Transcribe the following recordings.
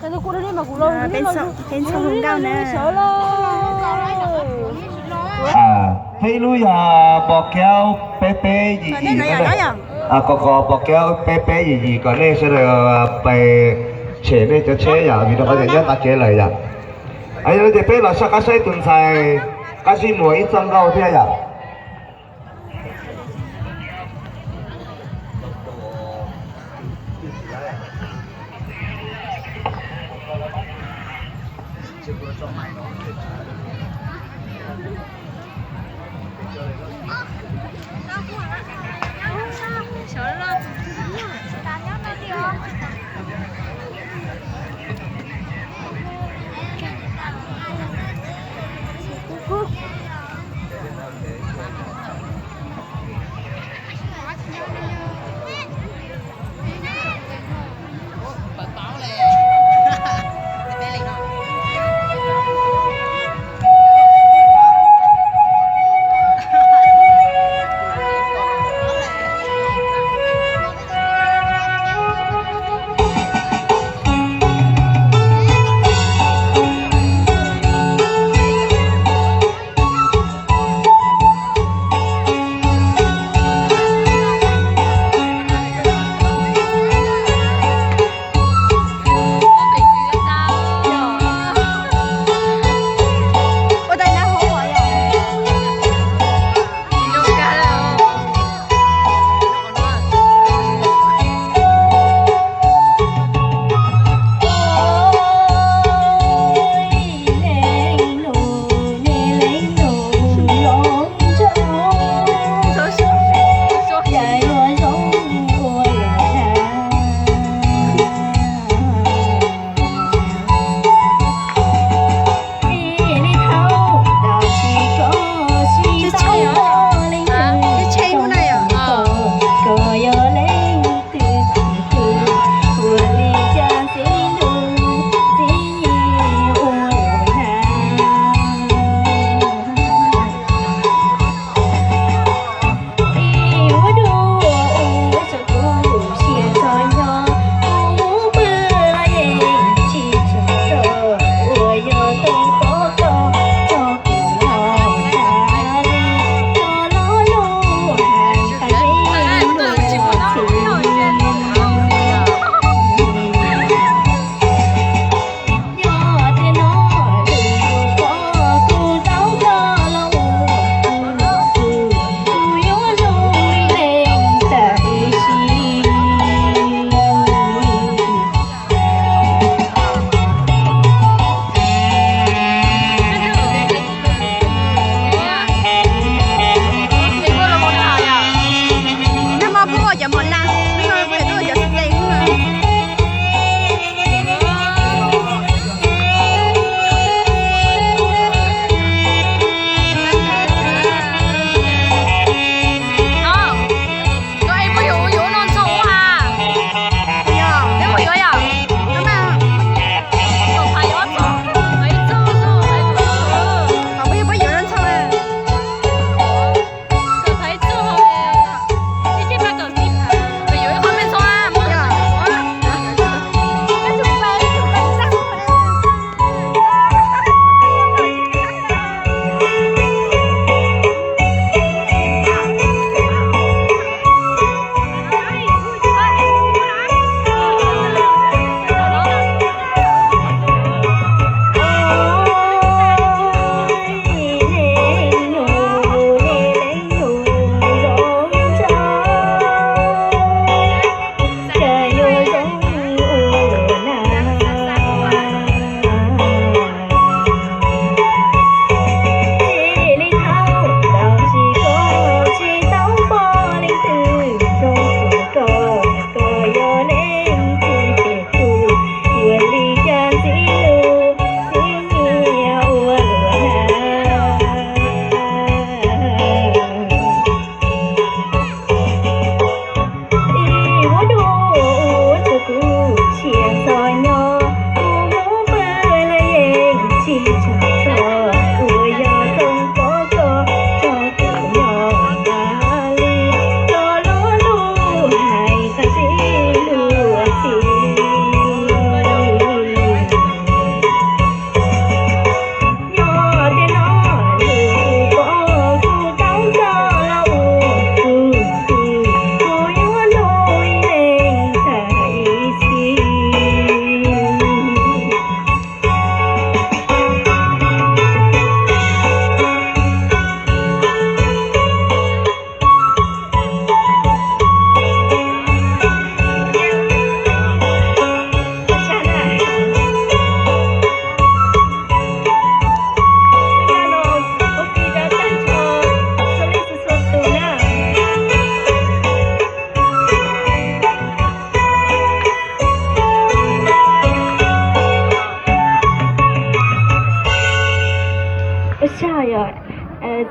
Peb ntxhua hu nkauj na. Peb lub yog npo kaub peb peb yim yim, kom kom npo kaub peb peb yim yim kom nej sawv daws pais tshem nej cov tsheb yom, vim rau qhov tias nyob tag kev lawm yom. Yog li ces peb los soj qab saib tus ntxhais Qab Zib Muas ib txoj nkauj thiab yom.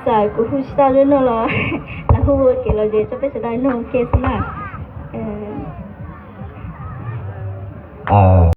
Txawm kuv hu tsis tau zoo no los, los hu ua kev lom zem rau peb sawv daws mloog ua ke xwb na.